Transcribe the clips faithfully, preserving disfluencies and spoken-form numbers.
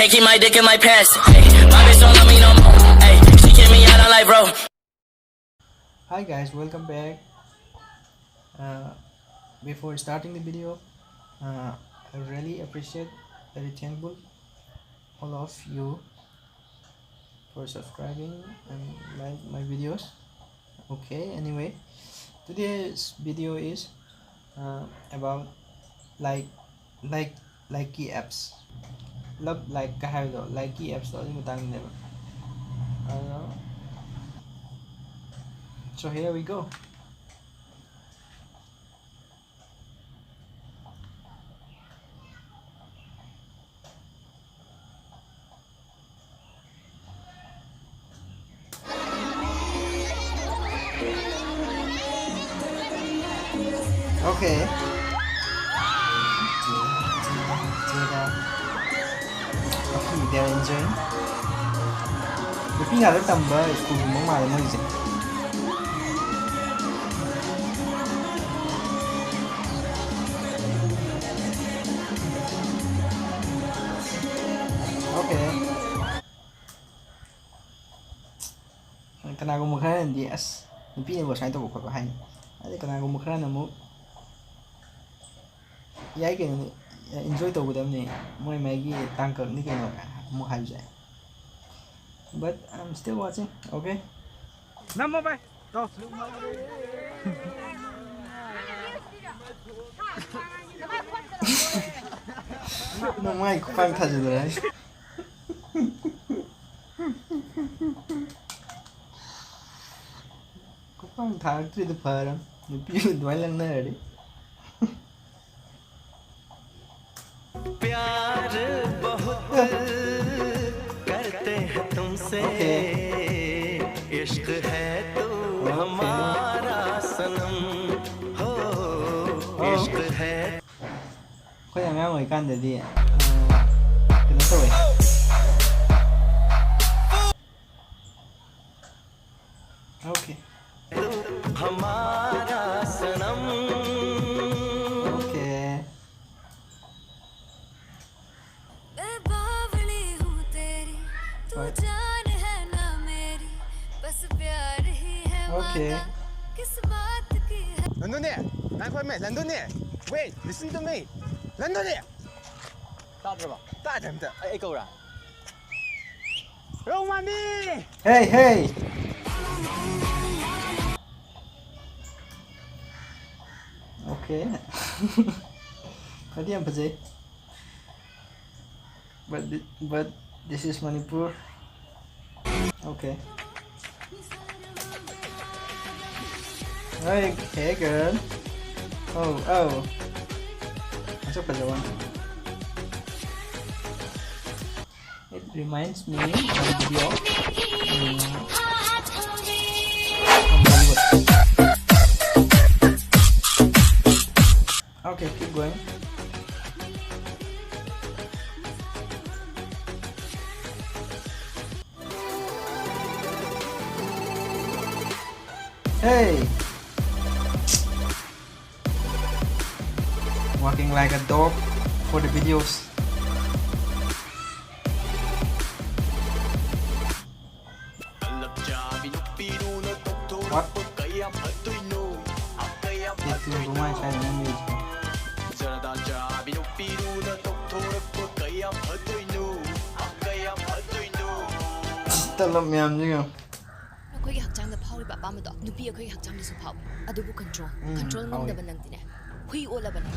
Keep my dick in my pants. Ay, my bitch don't love me no more. Ay, she kick me out, I'm like, bro. Hi guys, welcome back. Uh, before starting the video, uh, I really appreciate, very thankful all of you for subscribing and like my videos. Okay, anyway, today's video is, uh, about like, like, Likee apps. Love Like ꯀ ꯍꯥꯏꯕꯗꯣ, Likee apps ꯇꯣ ꯑꯗꯨꯒꯤ ꯃꯇꯥꯡꯗꯅꯦꯕ꯫ ꯑꯗꯣ, so here we go. Okay. Okay, they're enjoying. ꯅꯨꯄꯤ ꯉꯥꯛꯇ ꯇꯝꯕ ꯁ꯭ꯀꯨꯜꯒꯨꯝꯕ ꯃꯥꯜꯂꯦ ꯃꯣꯏꯁꯦ꯫ Okay. ꯀꯅꯥꯒꯨꯝꯕ ꯈꯔꯅꯗꯤ ꯑꯁ, ꯅꯨꯄꯤꯅꯕꯨ ꯑꯁꯨꯃꯥꯏꯅ ꯇꯧꯕ ꯈꯣꯠꯄ ꯍꯥꯏꯅꯤ꯫ ꯑꯗꯩ ꯀꯅꯥꯒꯨꯝꯕ ꯈꯔꯅ ꯑꯃꯨꯛ, ꯌꯥꯏ ꯀꯩꯅꯣ, enjoy ꯇꯧꯒꯗꯕꯅꯤ, ꯃꯣꯏ ꯃꯥꯏꯒꯤ ꯇꯥꯡꯀꯛꯅꯤ ꯀꯩꯅꯣ ꯑꯃꯨꯛ ꯍꯥꯏꯕꯁꯦ꯫ But I'm still watching, okay? ꯅꯝꯃꯣ ꯚꯥꯏ, ꯇꯧ꯫ ꯅꯃꯥꯏ ꯈꯨꯄꯥꯡ ꯊꯥꯖꯤꯜꯂꯨꯔꯦ꯫ ꯈꯨꯄꯥꯡ ꯊꯥꯔꯛꯇ꯭ꯔꯤꯗꯨ ꯐꯔꯝ, ꯅꯨꯄꯤ ꯑꯗꯨꯃꯥꯏꯅ ꯂꯪꯅꯔꯗꯤ꯫ प्यार बहुत करते हैं तुमसे। Okay. इश्क है तू हमारा सनम हो। Oh. इश्क है। ꯑꯩꯈꯣꯏ ꯑꯉꯥꯡ ꯑꯣꯏꯔꯤꯀꯥꯟꯗꯗꯤ, ꯑ, ꯀꯩꯅꯣ ꯇꯧꯋꯦ꯫ Okay. तू हमारा सनम। Okay. ए बावली ꯅꯟꯗꯨꯅꯦ, ꯉꯥꯏꯈꯣꯃꯦ, ꯅꯟꯗꯨꯅꯦ, wait, listen to me, ꯅꯟꯗꯨꯅꯦ꯫ ꯇꯥꯗ꯭ꯔꯕ? ꯇꯥꯗ꯭ꯔꯦ ꯑꯝꯇ꯫ ꯑꯩ, ꯑꯩ ꯀꯧꯔꯥ? ꯔꯧꯃꯥꯟꯕꯤ! Hey, hey! Okay. ꯈꯔꯗꯤ ꯌꯥꯝ ꯐꯖꯩ꯫ But thi-, but this is Manipur. Okay. Hey, hey girl. Oh, oh. Masuk ke dalam. It reminds me of a video. Hmm. From Bollywood. Okay, keep going. Hey! Walking like a dog for the videos. What? Ito yung bunga sa inyo, ꯃꯌꯥꯝꯁꯤꯒ꯫ ꯑꯩꯈꯣꯏꯒꯤ ꯍꯛꯆꯥꯡꯗ ꯐꯥꯎꯔꯤꯕ ꯑꯄꯥꯝꯕꯗꯣ ꯅꯨꯄꯤ ꯑꯩꯈꯣꯏꯒꯤ ꯍꯛꯆꯥꯡꯗꯁꯨ ꯐꯥꯎꯏ꯫ ꯑꯗꯨꯕꯨ control, ꯎꯝ, control ꯐꯥꯎꯏ꯫ ꯉꯝꯗꯕ ꯅꯪꯗꯤꯅꯦ, ꯍꯨꯏ ꯑꯣꯜꯂꯕꯅꯦ꯫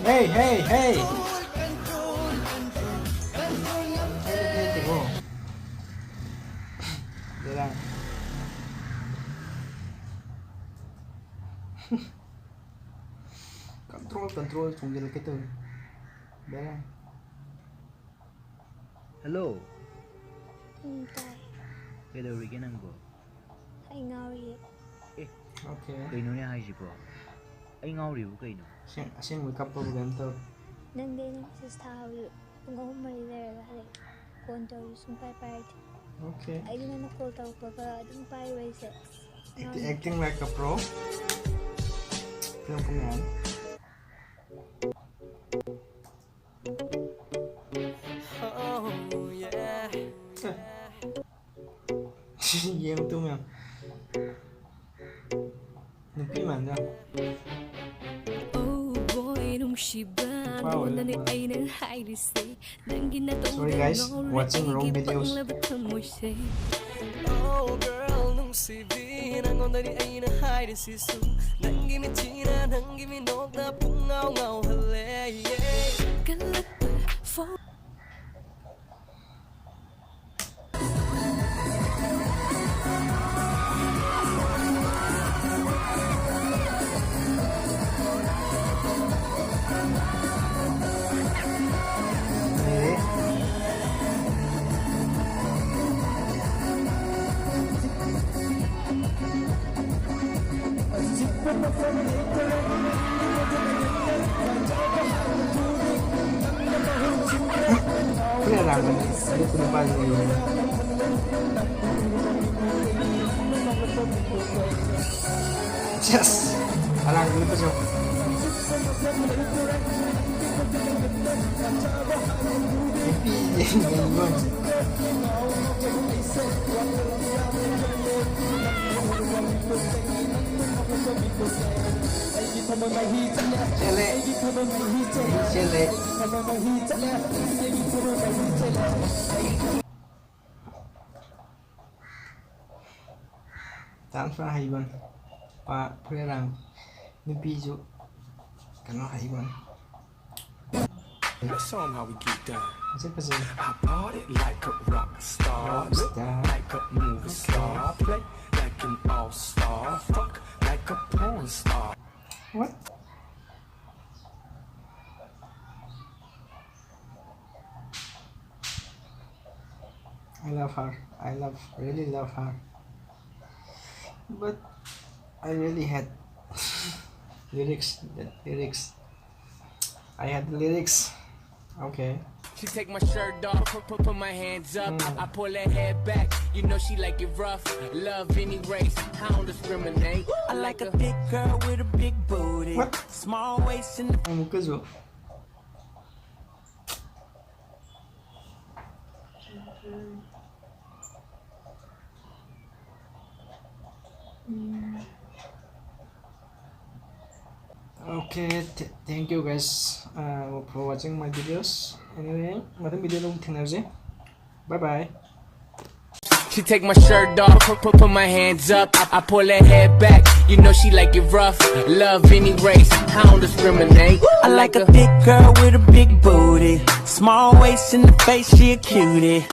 Hey, hey, hey! Control, control, ꯊꯣꯡꯖꯤꯜꯂꯛꯀꯦ ꯇꯧꯔꯤ꯫ ꯕꯦꯔꯥ꯫ Hello. ꯎꯝ, ꯇꯥꯏ꯫ ꯀꯩꯗꯧꯔꯤꯒꯦ ꯅꯪꯕꯣ? ꯑꯩ ꯉꯥꯎꯔꯤꯌꯦ꯫ ꯑꯦ, Okay. ꯀꯩꯅꯣꯅꯦ ꯍꯥꯏꯁꯤꯕꯣ? ꯑꯩ ꯉꯥꯎꯔꯤꯕꯨ ꯀꯩꯅꯣ? ꯑꯁꯦꯡ-, ꯑꯁꯦꯡꯕ ꯀꯞꯄꯕꯨ ꯀꯩꯝ ꯇꯧꯔꯣꯏ꯫ ꯅꯪꯗꯤ ꯑꯩꯅ message ꯊꯥꯕꯗꯨ ꯄꯨꯡ ꯑꯍꯨꯝ ꯃꯔꯤ ꯂꯩꯔꯒ ꯍꯜꯂꯛꯑꯦ꯫ Phone ꯇꯧꯔꯁꯨ ꯁꯨꯡꯄꯥꯏ ꯄꯥꯏꯔꯛꯇꯦ꯫ Okay. ꯑꯩꯗꯤ ꯅꯪꯅ call ꯇꯧꯔꯛꯄꯒ ꯑꯗꯨꯝ ꯄꯥꯏꯔꯨꯕ ꯑꯩꯁꯦ꯫ Acti-, acting like a pro. Film ꯀꯨꯝꯃꯤ ꯍꯥꯏꯅꯤ꯫ ꯌꯦꯡꯉꯨ ꯇꯨ ꯃꯌꯥꯝ꯫ ꯅꯨꯄꯤ ꯃꯥꯟꯗ꯭ꯔꯥ? Oh boy, ꯅꯨꯡꯁꯤꯕ, ꯅꯨꯄꯥ ꯑꯣꯏꯔꯗꯤ ꯅꯉꯣꯟꯗꯅꯦ ꯃꯥꯟꯅꯤ꯫ ꯑꯩꯅ ꯍꯥꯏꯔꯤꯁꯦ, ꯅꯪꯒꯤ ꯅꯥꯇꯣꯟꯗ Sorry guys, ꯉꯥꯎꯔꯦ watching wrong ꯑꯩꯒꯤ videos. ꯄꯪꯂꯕ ꯊꯃꯣꯏꯁꯦ꯫ Oh girl, ꯅꯨꯡꯁꯤꯕꯤ, ꯅꯉꯣꯟꯗꯅꯤ ꯑꯩꯅ ꯍꯥꯏꯔꯤꯁꯤꯁꯨ, ꯅꯪꯒꯤ ꯃꯤꯠꯁꯤꯅ ꯅꯪꯒꯤ ꯃꯤꯅꯣꯛꯅ ꯄꯨꯡꯉꯥꯎ ꯉꯥꯎꯍꯜꯂꯦ, yeah. ꯀꯜꯂꯛꯄ ꯐꯥꯎ- ꯐꯨꯔꯤꯠ ꯑꯔꯥꯡꯕꯅꯤ꯫ ꯑꯗꯨ ꯅꯨꯄꯥꯁꯤ ꯂꯩꯕꯅꯤ꯫ Yes! ꯑꯔꯥꯡꯕ ꯂꯤꯠꯄꯁꯨ꯫ ꯅꯨꯄꯤ ꯌꯦꯡꯕ꯫ ꯆꯦꯜꯂꯦ꯫ ꯆꯦꯜꯂꯦ꯫ Dance ꯈꯔ ꯍꯩꯕ ꯅꯨꯄꯥ ꯐꯨꯔꯤꯠ ꯑꯔꯥꯡ ꯅꯨꯄꯤꯁꯨ ꯀꯩꯅꯣ ꯍꯩꯕ꯫ Let's show 'em how we get down. ꯃꯁꯛ ꯐꯖꯩ꯫ I party like a rock star. Rock star. Look like a movie star. Play like an all star. Fuck like a porn star. What? I love her. I love, really love her. But I really had lyrics. The lyrics. I had the lyrics. Okay. She take my shirt off, put, put, put my hands up. I, I pull her hair back. You know she like it rough. Love any race, I don't discriminate. I like a thick girl with a big booty. What? Small waist and the I'm good. Okay, th- thank you guys uh, for watching my videos. Anyway, ꯃꯊꯪ video ꯗ ꯑꯃꯨꯛ ꯊꯦꯡꯅꯔꯁꯦ. Bye bye. She take my shirt off, put, put, put my hands up. I, I pull her head back. You know she like it rough. Love any race, I don't discriminate. I like a thick girl with a big booty. Small waist in the face, she a cutie.